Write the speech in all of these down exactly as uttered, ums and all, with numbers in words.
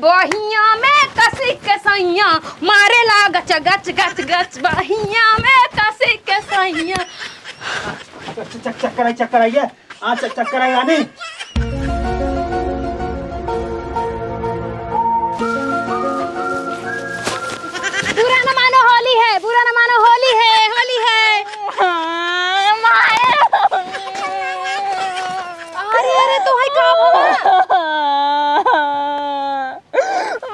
बहिया में कसी के सैया मारेला गच गच गच गच, बहिया में कसी के सैया। चक-, चक-, चक-, चक्कर आई, चक्कर आई है। हाँ, चक-, चक्कर आई रानी। बुरा न मानो, होली है, बुरा न मानो, होली है, होली है। अरे, अरे, तो है का हुआ?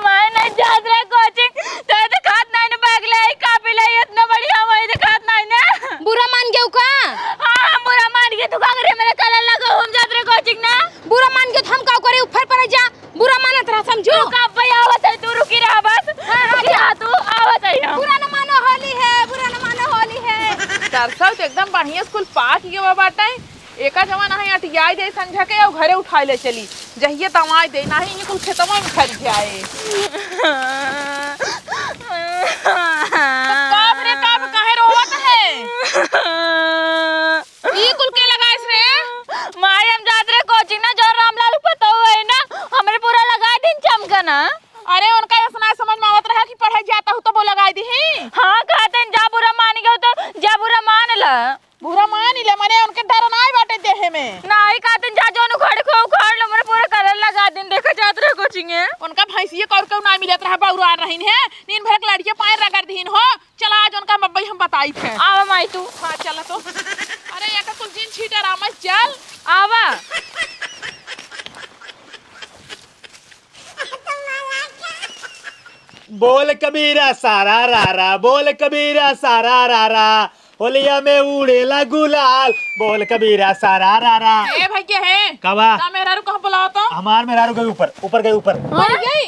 मैं नहीं जात रहे कोचिंग, तो ये तो खात नहीं ना, बैग ले आई, कापी ले आई, इतना बढ़िया वही तो खात नहीं ना। बुरा मान गयो का? हाँ, हम बुरा मान गए, तू का करे, मेरे कलर लगा, हम जात रहे कोचिंग ना। बुरा मान गयो तो हम का करे, ऊपर पर जा, बुरा मानत रहा, समझो। तू का भाई आवत है, तू रुकी रहा बस। हाँ, हाँ, रुकी रहा तू, आवत है हम। बुरा न मानो, होली है, बुरा न मानो, होली है। सरसों तो एकदम बढ़िया स्कूल पाक गवा बाटे। एका जवान है अटियाई दे संझा के, अउ घरे उठाई ले चली। जहिए तमाई दे, नाही ये कुल खेतवा में खरी जाए। तो कब रे कब, काहे रोवत है? ई कुल के लगाइस रे? माई, हम जात रहे कोचिंग ना, जो रामलाल पतोह है ना, हमरे पूरा लगाई दिन चमकना। अरे, उनका ऐसा ना समझ में आवत रहा कि पढ़े जाता हूँ तो वो लगाई दी ही। हाँ, कहते हैं, जा बुरा मान गयो तो जा बुरा मान ला। बुरा मान ही ले, मने उनके डर नाई बाटे देहे में। नाई, कहते हैं, जा जौन उखाड़े को उखाड़ लो, मेरे पूरा कलर लगा दिन, देखा जात रहे कोचिंग है। उनका भैंसिए कौर के ना मिलत रहा, बौरा रहीन है, नीन भर के लड़िया पाए रगड़ दीन हो। चला, आज उनका बब्बई हम बताई थे। आवा माई तू। हाँ, चला तो। अरे, यहाँ का कुल जिन छीटे रामस, चल। आवा। बोल कबीरा सारा रारा, बोल कबीरा सारा रारा, होलिया में उड़ेला गुलाल, बोल कबीरा सारा रारा। ए भाई, क्या है? का बा? का मेहरारू कहाँ बुलाओ तो? हमार मेहरारू गई ऊपर, ऊपर गई ऊपर। ऊपर गई?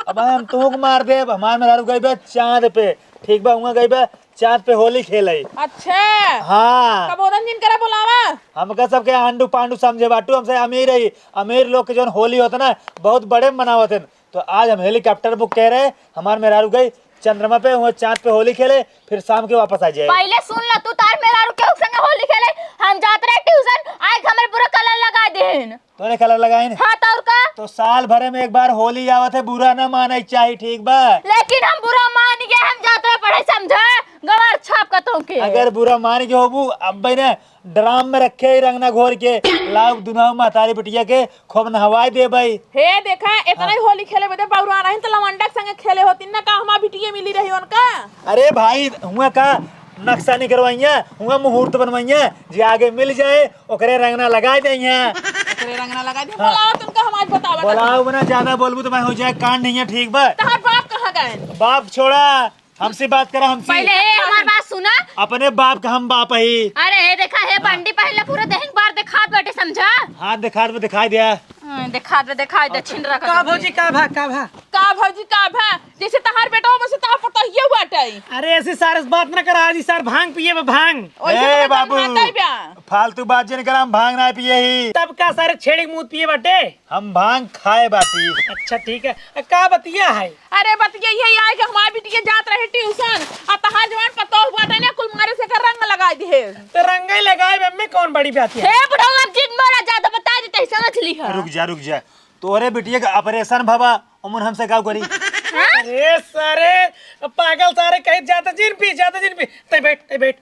अब हम तुहक मार देब, हमार मेहरारू गई बे चाँद पे, ठीक बा, हुआं गई बे चाँद पे होली खेले। अच्छा। हाँ। कबो रंजन करा बुलावा। हमका सबके आंडू पांडू समझे बाटू, हमसे अमीर है, अमीर लोग के जौन होली होता ना, बहुत बड़े मनावत हैं। तो आज हम हेलीकॉप्टर बुक कइ रहे, हमार मेहरारू गई चंद्रमा पे, हुआं चाँद पे होली खेले, फिर शाम के वापस आ जाए। पहिले सुन ला, तू तार मेहरारू केहू संगे होली खेले, हम जात रहे ट्यूशन, आए के हमरे पूरा कलर लगा देन। तोरे कलर लगाइन? हाँ, तो और का? तो साल भरे में एक बार होली आवत है, बुरा ना माने के चाही, ठीक बा? लेकिन हम बुरा मान गए, हम जात रहे पढ़े, समझा? गवार छाप का तोहके। अगर बुरा मान के होबू, अब भाई ने ड्राम में रखे ही रंगना घोर के, लाव दुनाव महतारी बिटिया के खूब नहवाए देबई। हे देखा, इतना ही हाँ। होली खेले बदे बौरा नहीं तो लवंडा के संगे खेले होती ना, का हमार बिटिया मिली रही उनका? अरे भाई, हुआं का नक्शा निकरवाइया, हुआं मुहूर्त बनवाइया, जे आगे मिल जाए, ओकरे रंगना लगाए देइया। ओकरे रंगना लगाए दे। हाँ। बुलाओ तुमका, हम आज बतावा बोलाओ। बना, ज्यादा बोलबू तो मैं हो जाए कांड नहीं है, ठीक बा? तहार बाप कहाँ गए? बाप छोड़ा, हमसे बात करा, हमसे। पहिले ए, हमार बात सुना। अपने बाप का हम बाप ही। अरे, हे देखा, हे हाँ। बंडी पहले पूरा देहिंग बार देखात बाटे, समझा? हाथ देखात में दिखाई दिया। हाँ, देखात में दिखाई दे, छिन रखा का तुमके। भौजी, का भा, का भा? का भौजी, का भा? जैसे तहार बेटवा, वैसे तहार पतोहिया बाटे। अरे, ऐसी सारे से बात न करा, आज ही सार भांग पिए बा, भांग। ओइसे ए, तो बाबू, बनवाता ही बा। फालतू बात जिन करा, हम भांग ना पिए ही। तब का सारे छेड़ी के मुंह पिए बाटे? हम भांग खाए बाटी। अच्छा, ठीक है। अ, का बतिया है? अरे, बतिया यही आए कि हमार बिटिया जात रहे ट्यूशन, आ तहार जवान पतोह बाटे ना, कुल मारे से एकर रंग लगाई दिहे। तो रंग ही लगाए में, में कौन बड़ी बात है? हे बुढ़ऊ, अब जिन मारा, ज्यादा बता देते ही समझ ली है। रुक जा, रुक जा, तोरे बिटिया का ऑपरेशन भवा, ओमन हमसे का करी? अरे सारे, पागल सारे, कहीं ज्यादा जिन पी, ज्यादा जिन पी। तै बैठ, तै बैठ।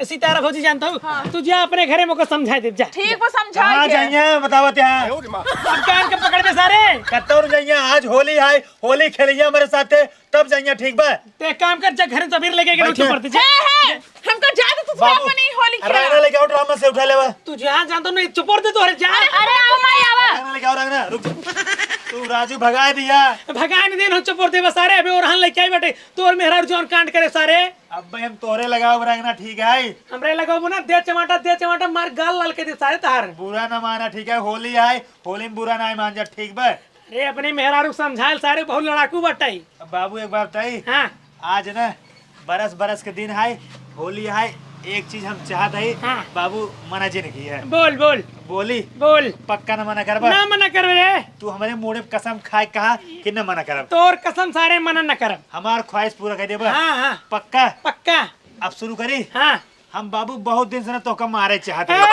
सीतारा भौजी, जानता हूँ, हाँ। तू जा अपने घरे में ओके समझाए दे, जा। ठीक बा, समझा कहाँ के। जाइए, बतावत यहाँ। अब कान के पकड़ में सारे। कत्तौर जाइए, आज होली है, होली खेलिए हमारे साथे, तब जाइए, ठीक बा? ते एक काम कर, जा घरे तबीर लेके गेलो बैठे। चुपर दे, जा। हे, हे, हमका जा दे, तू बाबू, अपनी होली खेला। रंगना लेके आओ, ड्रामा से उठा लेवा। तू जहाँ जानता नहीं, चुपर दे तोहरे, जा। अरे, अरे, आओ माई, आवा। रंगना लेके आओ, रंगना, रुक जा। तू राजू भगाए दिया। भगाए नहीं देन, हम चुपर दे बस सारे, अबे ओरहन लेके आई बाटे, तोर मेहरारू जौन कांड करे सारे। अब भाई हम तोहरे लगाओ रंगना, ठीक है? हमरे लगाओ ना, दे चमाटा, दे चमाटा, मार गाल लाल के दे सारे तहार। बुरा ना माना, ठीक है? होली आए, होली में बुरा ना मान जा, ठीक बा? अरे अपने मेहरारू समझाए सारे, बहुत लड़ाकू बाटे। अब बाबू एक बात बताई। हाँ। आज ना बरस बरस के दिन है, होली है, एक चीज हम चाहत है, हाँ। बाबू मना जे नहीं है। बोल, बोल। बोली। बोल। पक्का न मना करबा? ना मना करबे रे। तू हमरे मुड़े पे कसम खाए कहा कि न मना करब। तोर कसम सारे मना न करब। हमार ख्वाहिश पूरा कर देबा? हाँ, हाँ। पक्का? पक्का। अब शुरू करी? हाँ। हम बाबू बहुत दिन से ना तोका मारे चाहत है। हाँ।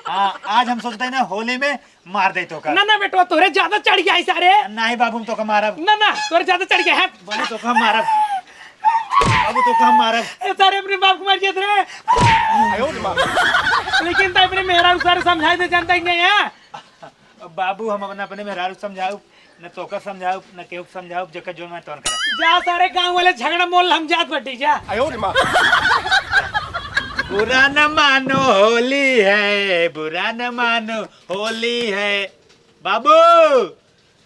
हाँ, आज हम सोचत ही ना होली में मार देई तोका। ना, ना बेटवा, तोरे ज्यादा चढ़ गया है सारे। नहीं बाबू, हम तोका मारब। ना, ना, तोरे ज्यादा चढ़ गया है। बोले तोका हम मारब। बाबू तोका हम मारब। ए, सारे अपने बाप को मार दिया रे। लेकिन तो अपने मेहरारू सारे समझाए दे, जानता ही नहीं है। बाबू, हम अपने, अपने मेहरारू समझाऊ, न तोका समझाऊ, न केहू समझाऊ, जेकर जोन मन तोन करा। जा सारे गाँव वाले झगड़ा मोल हम जात बटी जा। बुरा न मानो होली है, बुरा न मानो होली है। बाबू,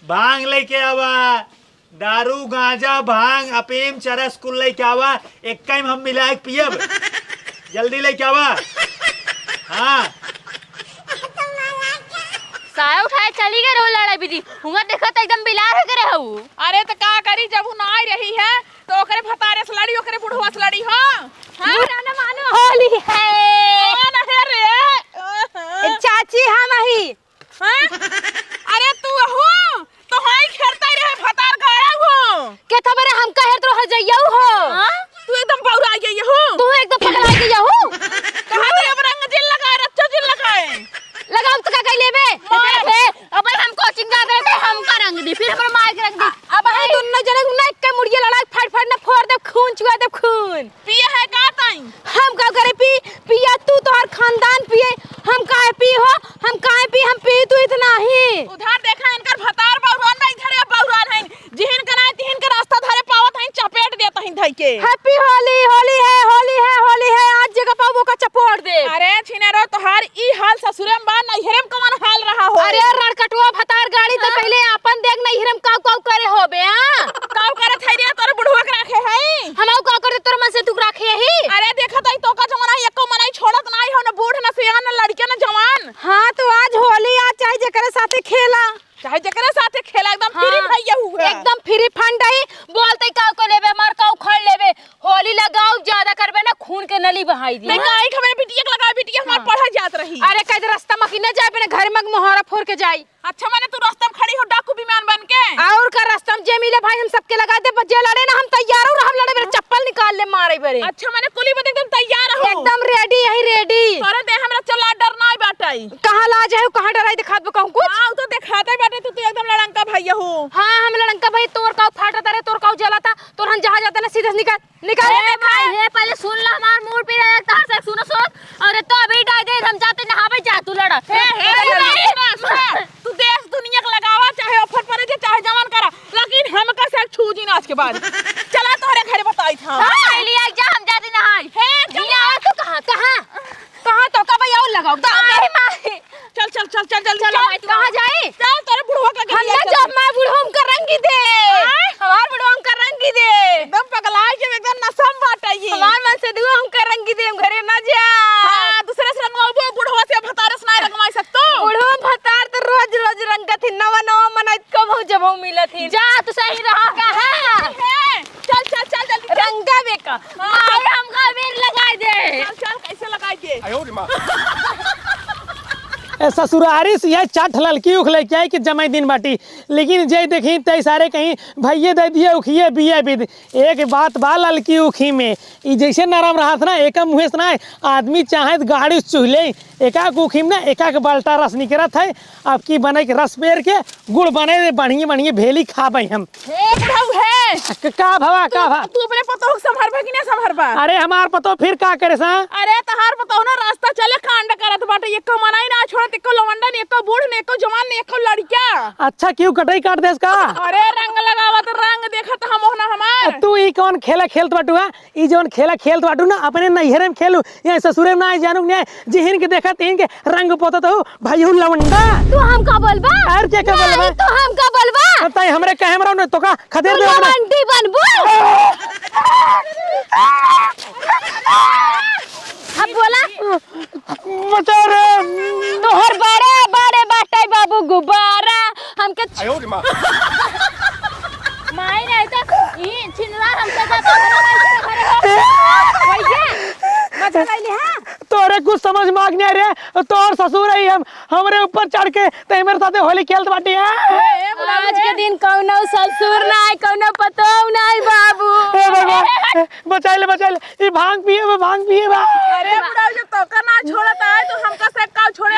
भांग लेके आवा, दारू, गांजा, भांग, अफीम, चरस कुल लेके आवा, एक टाइम हम मिला के पियब। जल्दी लेके आवा। हाँ। साया उठाए चली गए रहो लड़ाई बीती। हुआ देखो तो एकदम बिलार हो गए रहो। अरे तो का करी, जब उ ना आई रही है तो ओकरे भतारे से लड़ी, ओकरे बुढ़वा से लड़ी हो। हाँ? बुरा न मानो होली है। कौन है रे? ए, चाची हम ही। हाँ? अरे तू हो, तो हाई घेरता ही रहे भतार गाड़ा हो। के था बरे हमका हेर तो हजैया हो। हाँ? तू एकदम बौरा गई हो। तू एकदम पगला गई हो। कहाँ थे अब रंग जिन लगाए, रच्चो जिन लगाए। लगाओ तो का कह लेबे? मार। अबे हम कोचिंग जाते रहे, हमका रंग दी, फिर हमर माई के रंग दी। अब हम दोनों जने ना एक के मुड़िया लड़ा, फाड़ फाड़ ना फोड़ दे, खून चुआ दे, खून। पिए है का ताई? हम का करे पी, पिया तू, तोहर खानदान पिए, हम काहे पी हो, हम काहे पी, हम पी तू इतना ही। उधार देखा इनकर भतार बौरान ना, इधर या बौरान है, जिहिन का ना तिहिन के रास्ता धरे पावत है, चपेट देत है धई के। Happy होली, होली है, होली है, होली है, आज जगह पाऊ का चपोड़ दे। अरे छिनेरो, तोहार ई हाल ससुरे में बा, नैहरे में कौन हाल रहा हो? अरे रणकटुआ भतार गाड़ी तो हाँ। पहले आपन देख, नैहरे में काऊ काऊ करे होबे, हाँ? काऊ करे थई रे, तोरे बुढ़वा के राखे है। हमाऊ काऊ करे तोर मन से तू राखे ही। अरे देखत हई तोका जवान है, एको मनई छोड़त नाई हो, न बूढ़, न सियान, न लड़के, न जवान। हाँ, तो आज होली, आज चाहे जेकरे साथे खेला। चाहे जेकरे साथे खेला, एकदम free हाँ, भैया हुआ। एकदम free fund है, बोलते काऊ को लेबे, मार काऊ खड़ लेबे। होली लगाओ, ज्यादा करबे ना, खून के नली बहाई दी। नहीं, काहे के हमरे बिटिया के लगावे, बिटिया हमार हाँ। पढ़ा जात रही। अरे, कह दे रास्ता में कि न जाए, अपने घर में मोहरा फोड़ के जाई। अच्छा, माने तू रास्ता में खड़ी हो डाकू विमान बन के? और का रास्ता में जे मिले भाई, हम सबके लगा दे, बस जे लड़े ना, हम तैयार हो, हम लड़े, मेरे चप्पल निकाल ले, मारे बरे। अच्छा, माने कुली बदे एकदम तैयार हो? एकदम ready है, ready। तोरे दे हमरा चला डर ना बाटे। कहाँ लाज है, कहाँ डराई दिखात बा कहूँ कुछ? हाँ, उ तो दिखाते बाटे, तू, तू एकदम लड़ंका भैया हो। हाँ, हम लड़ंका भाई, तोर काऊ फाटत रहे, तोर काऊ जलाता, तोर हम जहाँ जाता ना, सीधे से निकल। निकल। ए भाई, हे, पहले सुन ला हमार मूड पे रहे, तार से सुनो, सुनो। अरे तो अभी डाल दे, हम जाते नहावे, जा तू लड़ा। हे, हे, सुना, सुना, सुना। तू देश दुनिया के लगावा, चाहे offer पड़े जे, चाहे जवान करा, लेकिन हमका से छू जी ना आज के बाद। चला तोहरे घरे बताई था। हाँ, लिया जा, हम जाते नहाई। हे, चल। लिया, तू कहाँ, कहाँ? कहाँ तो का भैया और लगाओ, दा, दा। अरे माई। चल, चल, चल, चल, जल्दी चल, चल। माई, तू कहाँ जाई? चल, तोरे बुढ़वा के हम ना जाब, माई, बुढ़वा हमका रंगी दे। आय? हमार बुढ़वा हमका रंगी दे। एकदम पगला के एकदम नशा में बाटा ये। हमार मन से दुआ हमका रंगी दे, हम घरे ना जा। हाँ, दूसरे से रंगवाबो, बुढ़वा से भतार से ना रंगवाई सकतो। बुढ़वा भतार तो रोज, रोज रंगत ही, नवा, नवा मनाई कब हो जब हो मिलत ही। जा, तू सही रहा का है? चल, चल, चल, जल्दी चल। रंगा बेका। हाँ। माई हमका अबीर लगाई दे। चल, चल, कैसे लगाई दे? ए, ससुरारी से यह चार ठे ललकी उख लेके आई कि जमाई दिन बाटी, लेकिन जे देखी ते सारे कहीं भैये दे दिए उखिए बिये बिद। एक बात बा ललकी उखी में, ई जैसे नरम रहत ना, एका मुँहे से ना आदमी चाहे त गाड़ी से चुह ले, एका उखी में ना एका के बाल्टा रस निकरत है। अब की बने के रस पेर के गुड़ बने दे, बढ़िया बढ़िया भेली खाबे हम। हे बुढ़ऊ हे। क-, का भवा, का तू, भवा? तू अपने पतोह के संभरबा कि ना संभरबा? अरे हमार पतोह फिर का करे सा? अरे तहार पतोह ना रास्ता चले कांड करत बाटे, एको मनई ना छोड़त, एको लवंडा ने, एको बूढ़ ने, एको जवान ने, एको लड़किया। अच्छा क्यों कटई काट देस का? अरे रंग लगावत रंग देखत हम ओहना हमार। तू ई कौन खेला खेलत बाटू हा? ई जौन खेला खेलत बाटू ना, अपने नैहरे में खेलू, यहाँ ससुरे में ना आए, जानू के नहीं आए। जिहिन के देखा तिहिन के रंग पोतत हो, भाई हो लवंडा। तू हमका बोलबा? और क्या क्या बोलबा? नहीं, तू हमका बोलबा? अब ताई हमरे कहे में रहो ना, तो का खदेड़ तू दे हमरे। लवंडी बनबू? अब बोला। बचा रे। तोहर बड़े बड़े बाटे बाबू गुब्बारा, हमके आयो रे माँ। माई नहीं तो ई छिनरा हमसे ज्यादा बड़ा नहीं तो घरे हो। वही है। मजा ले ले, हाँ? तोरे कुछ समझ में आग नहीं आ रहे, तोर ससुर है हम, हमरे ऊपर चढ़ के ते मेरे साथे होली खेलत बाटी है। आज के दिन कौनो ससुर नहीं, कौनो पतोह नहीं बाबू। ए भगवान, बचाई ले, बचाई ले। ई भांग पिए बा, भांग पिए बा। अरे बुढ़ऊ, जब तोका ना छोड़त है, तो हमका से का छोड़े?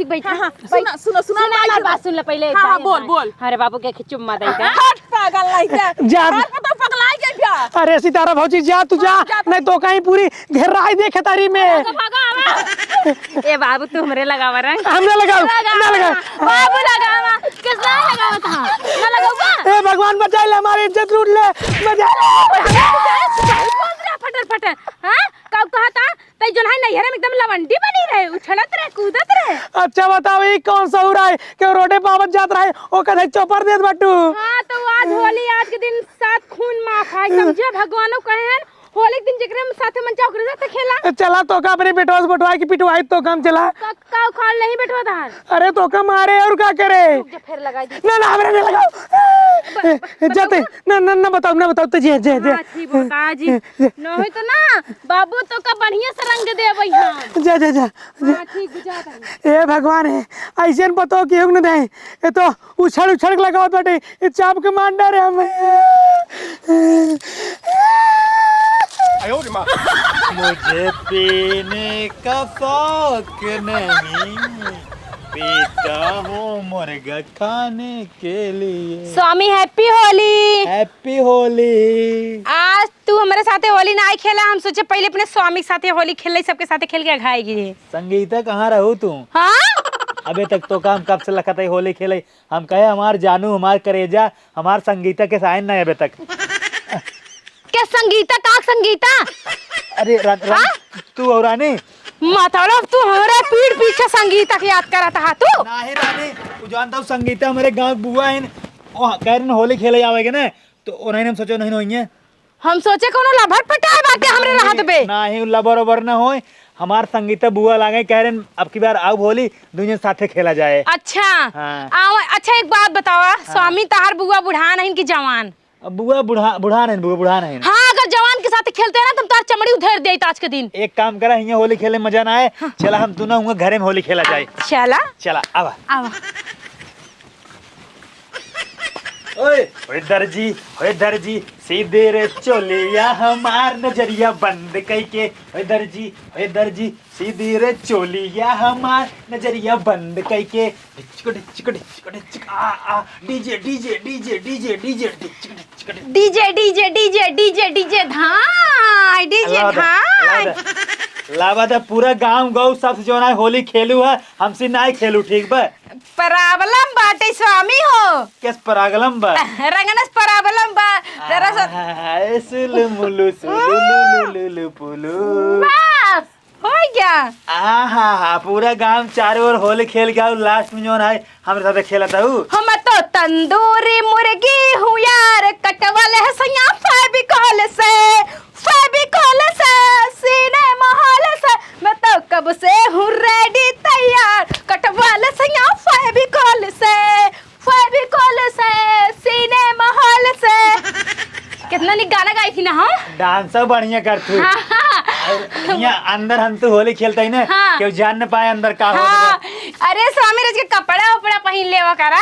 बैठ। हाँ, हाँ, सुना, सुना, सुना, सुना, माई हमार के बात सुन ले पहिले, हाँ, हाँ, भाई, बोल, भाई। बोल। अरे बाबू के चुम्मा दे दे। हट, पागल नहीं थे। जा। हर पता पगलाई गई क्या? अरे सितारा भौजी, जा तू जा, हाँ, जा। नहीं तो कहीं पूरी घेराई दे खेतारी में। भागा, भागा, आवा। ए बाबू, तू हमरे लगावा रंग। हम ना लगाओ, लगा, ना लगाओ। बाबू लगावा। किस ना लगावा था? ना लगावा। ए भगवान, बचाई ले, हमारी इज्जत लूट ले, बचाई ले। फटर, फटर। हाँ? का कहता? तई जोन है नैहरे में एकदम लवंडी बनी रहे, उछलत रहे, कूदत रहे। अच्छा बताओ, ई कौन सहूर है कि रोडे पावत जात रहे, ओकर है चोपर देत बाटू। हाँ, तो आज होली, आज के दिन सात खून माफ है, समझे? भगवानो कहे हैं, होली के दिन जेकरे साथे मन चाहे ओकरे साथे खेला। चला तो का अपने बेटवा से बटवा के पिटवाई तो काम चला। का, का उखाड़ नहीं बेटवा धार? अरे तो का मारे और का करे? रुक जा, फिर लगाई दी। ना, ना, हमरा नहीं लगाओ। ब-, ब-, जाते, बताओ। ना, ना, ना बताओ, ना बताओ, तो जे, जे, जे। हाँ, ठीक बा, का जी? जे। ना होई तो ना, बाबू तो का बढ़िया से रंग देबै हम। जा, जा, जा। हाँ, ठीक, बुझा था। ए भगवान है, ऐसे न पतो कि हम न दे। ये तो उछड़, उछड़ के लगावत बाटे, ये चाप के मार डारे हमें। मुझे पीने का शौक नहीं, पीता हूँ मुर्गा खाने के लिए। स्वामी, happy होली। Happy होली। आज तू हमरे साथे होली ना आई खेला, हम सोचे पहिले अपने स्वामी के साथे होली खेल ले, सबके साथे खेल के अघाए गिरे। संगीता, कहाँ रहू तू? हाँ? अबे तक तो काम कब से लखत है होली खेले, हम कहे हमार जानू, हमार करेजा, हमार संगीता के साइन नहीं अबे तक। क्या संगीता, का संगीता? अरे रा-, रा-, हाँ? तू और रानी? मतलब तू हमरे पीठ पीछे संगीता के याद करत हा तू? नाही रानी, तू जानता हूँ संगीता हमारे गाँव बुआ है, वो कह रहे हैं होली खेले आवेगे ना, तो उन्हें हम सोचो नहीं होइए। हम सोचे कोनो लभर पटाए बाटे हमरे रहत बे। नाही, लभर ओभर ना होए, हमार संगीता बुआ लागे, कह रहे हैं अब की बार आओ होली, दुनिया साथे खेला जाए। अच्छा। हाँ। आओ, अच्छा एक बात बतावा, हाँ। स्वामी तहार बुआ बुढ़ा नहीं कि जवान? अब बुआ बुढ़ा, बुढ़ा नहीं, बुआ बुढ़ा नहीं। हाँ, अगर जवान के साथ खेलते हैं ना, तो हम तार चमड़ी उधेड़ देत आज के दिन। एक काम करा, हियाँ होली खेले मजा ना आए। हाँ। चला, हम दोनों हुआ घरे में होली खेला जाए। चला। चला, आवा। आवा। ओए, ओए दर्जी, ओए दर्जी, सी दे रे चोलिया हमार नजरिया बंद कइके। ओए दर्जी, ओए दर्जी, सी दे रे चोलिया हमार नजरिया बंद कइके। ढिचक, ढिचक, ढिचक, ढिचक, आ, आ, DJ, DJ, DJ, DJ, DJ, ढिचक, ढिचक, ढिचक। DJ, DJ, DJ, DJ, DJ, धाय, DJ, लावा दा, धाय। लावा दा। लावा दा, पूरा गाँव गौ सबसे जो ना होली खेलू है, हमसे ना खेलू, ठीक बा? Problem बाटे स्वामी हो। किस problem बा? रंगनस problem बा। जरा सा आ, ए, सुलु मुलु, सुलु लुलु लुलु पुलु। बस, हो गया। आ हा हा, पूरा गांव चारों ओर होली खेल के आऊ, last में जौन है, हमरे साथे खेलत हऊ। हम तो तंदूरी मुर्गी हूँ यार, कटवल है सैया Fevicol से, Fevicol से, सिनेमा हॉल से, मैं तो कब से हूँ ready तैयार, कटवल सैया Fevicol से, Fevicol से, सिनेमा हॉल से। कितना निक गाना गाई थी ना हम? Dance बढ़िया करत हू। हाँ, हाँ। और यहाँ अंदर हम तो होली खेलते ही ना, हाँ। केहू जान न पाए अंदर का होत बा। हाँ। अरे स्वामी रज के कपड़ा उपड़ा पहिन लेवा करा।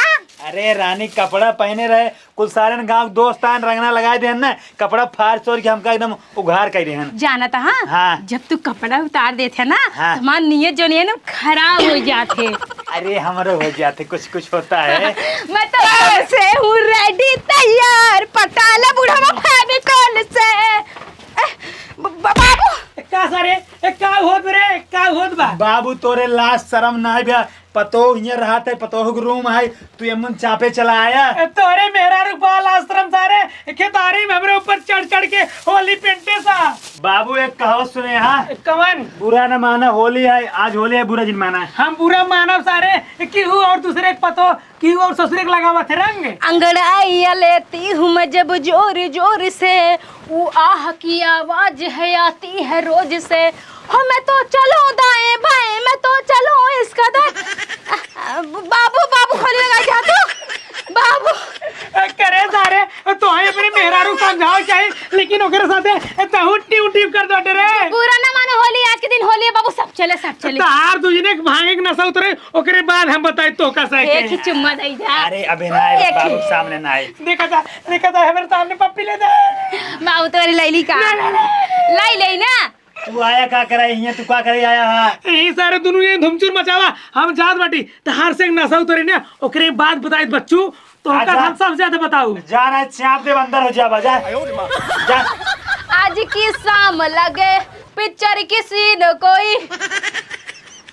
अरे रानी, कपड़ा पहने रहे, कुल सारे गांव के दोस्त आन, रंगना लगाए देहन ना, कपड़ा फाड़ चोर के हमका एकदम उघार कइ देहन। जानत हा? हाँ। जब तू कपड़ा उतार देत है ना, हाँ। तो हमार नियत जोन है ना, खराब हो जात है। अरे, हमरो हो जात है, कुछ कुछ होता है। मैं तो कब से हूँ ready तैयार, पटाला बुढ़वा Fevicol से। ए, ब-, ब-, बाबू। का सारे, ए, का होत रे, का होत बा? बाबू, तोरे लाज शरम नाई बा, पतोह हियाँ रहत है, पतोह के room है, तू एमन चापे चला आया। ए, तोरे मेहरारू बाल आश्रम सारे खेतारी में हमरे ऊपर चढ़ चढ़ के होली पेंटे सा। बाबू, एक कहावत सुने, हाँ? कवन? बुरा न माना, होली है, आज होली है, बुरा जिन माना। हम बुरा मानब सारे, केहू और दूसरे के पतोह, केहू और ससुरे के लगावत है रंग। अंगड़ाइया लेती हूँ मैं जब जोर जोर से, वो आह की आवाज है आती है रोज से। हो मैं तो चलूं दाएं बाएं, मैं तो चलूं इस कदर। बाबू, बाबू, खोली लगा जा तू। बाबू। करे सारे, तोहे अपने मेहरारू समझावे चाही, लेकिन ओकरे साथे तहू टिव टिव कर दो रे। बुरा ना मानो, होली, आज के दिन होली है बाबू, सब चले, सब चले। तार दुजने के भांगे के नशा उतरे, ओकरे बाद हम बताई तो का सही देख के। चुम्मा दई जा। अरे अबे ना आए, एक बाबू के सामने ना आए। देखा था, देखा था, हमारे सामने पप्पी ले दे। बाबू तोरी लैली का? ना, ना, ना। लाई ले ना। तू आया का करे हियां, तू का करे आया है? यही सारे दुनू ये धुमचुर मचावा, हम जात बाटी। तहार से एक नशा उतरी ना, ओकरे बाद बताई बच्चू, तो ओकर अच्छा। हम सब ज्यादा बताऊ। जा ना, चाप दे, अंदर हो जा, बजा। जा। आज की शाम लगे पिक्चर की सीन कोई।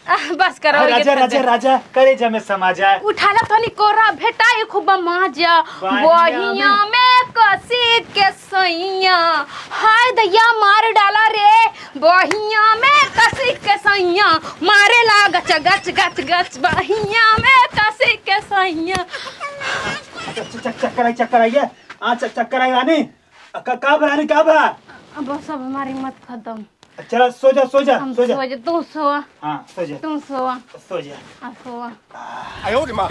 आह, बस करो, अरे ये राजा, खत्म। राजा, राजा, करेजा में समा जा। उठाला तनी कोरा, भेटाई खूब माजा। बहिया बहिया में। में कसी के सैया, हाय दैया मार डाला रे। बहिया में कसी के सैया, मारेला गच गच गच गच। बहिया में कसी के सैया। अच्छा, अच्छा, चक-, चक्कर आई, चक्कर आई है। हाँ, चक-, चक्कर आई रानी। अ, का, का बा रानी, का बा? अब सब हमारी हिम्मत खत्म। चला, सो जा, सो जा, हम सो जा। सो जा, तू सो। हाँ, सो जा। तू सो। सो जा। आ, सो। आयो रे माँ।